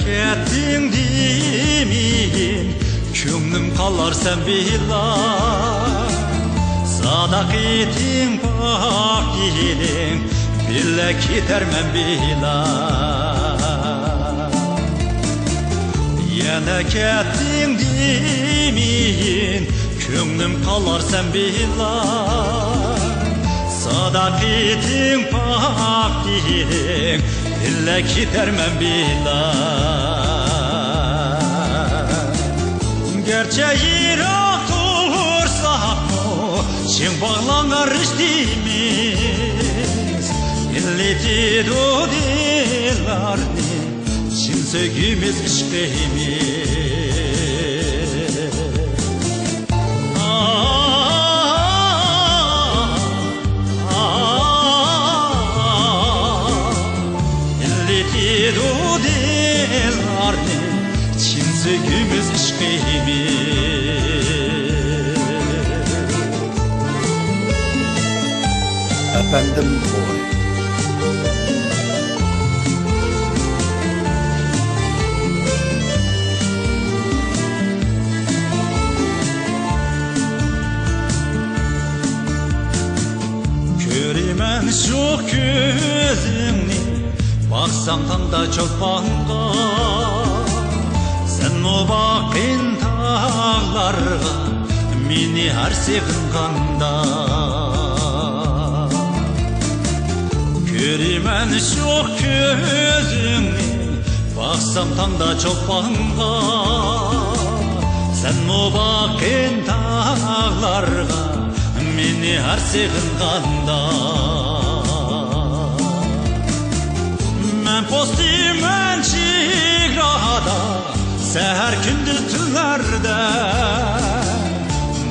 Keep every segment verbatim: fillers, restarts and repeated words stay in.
كەتتىڭ دېمىگىن، كۆڭلۈم قالار سەن بىلەن. ساداقىتىڭ پاك دېدىڭ، بىللە كېتەرمەن بىلەن. يەنە كەتتىڭ دېمىگىن، كۆڭلۈم قالار سەن بىلەن. ساداقىتىڭ پاك دېدىڭ، بىللە كېتەرمەن بىلەن. گەرچە يىراق تۇرساقمۇ، چىڭ باغلانغان رىشتىمىز، ئىللىتىدۇ دىللارنى چىن سۆيگۈمىز، ئىشقىمىز. ئىللىتىدۇ دىللارنى چىن سۆيگۈمىز، ئىشقىمىز. ئەپەندىم بوۋاي. كۆرىمەن شوخ كۆزۈڭنى، باقسام تاڭدا چولپانغا. سەنمۇ باققىن تاغلارغا، مېنى ھەر سېغىنغاندا. كۆرىمەن شوخ كۆزۈڭنى، باقسام تاڭدا چولپانغا. سەنمۇ باققىن تاغلارغا، مېنى ھەر سېغىنغاندا. مەن پوستىمەن چېگرادا، سەھەر كۈندۈز تۈنلەردە.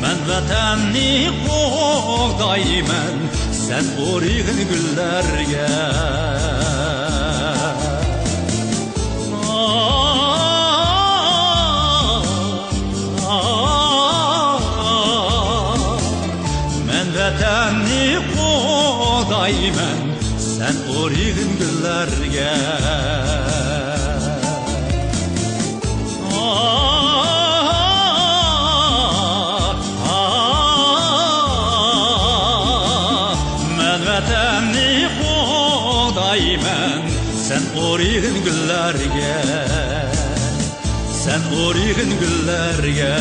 مەن ۋەتەننى قوغدايمەن، سەن ئورىغىن گۈللەرگە. مەن ۋەتەننى قوغدايمەن، سەن ئورىغىن گۈللەرگە. مەن ۋەتەننى قوغدايمەن، سەن ئورىغىن گۈللەرگە. سەن ئورىغىن گۈللەرگە.